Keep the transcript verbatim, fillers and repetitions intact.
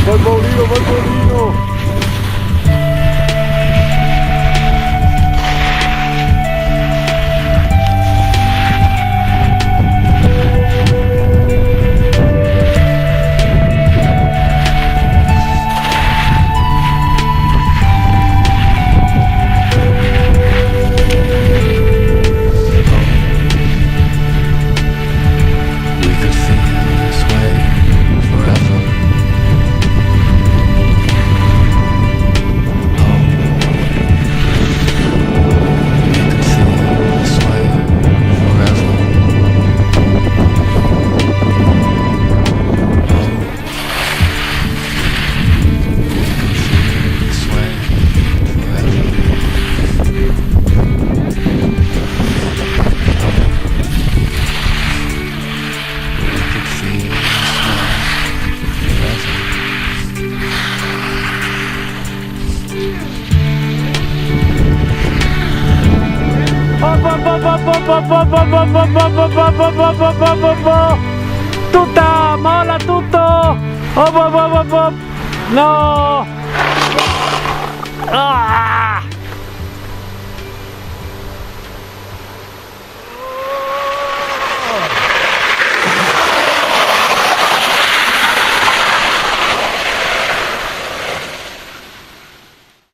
Vai Paulino, vai Paulino! We could feel this way forever. Oh, we could feel this way forever. Oh, we could feel this way forever. We could feel this way forever. Tutta, molla tutto! Op, op, op, op, op. No! Ah!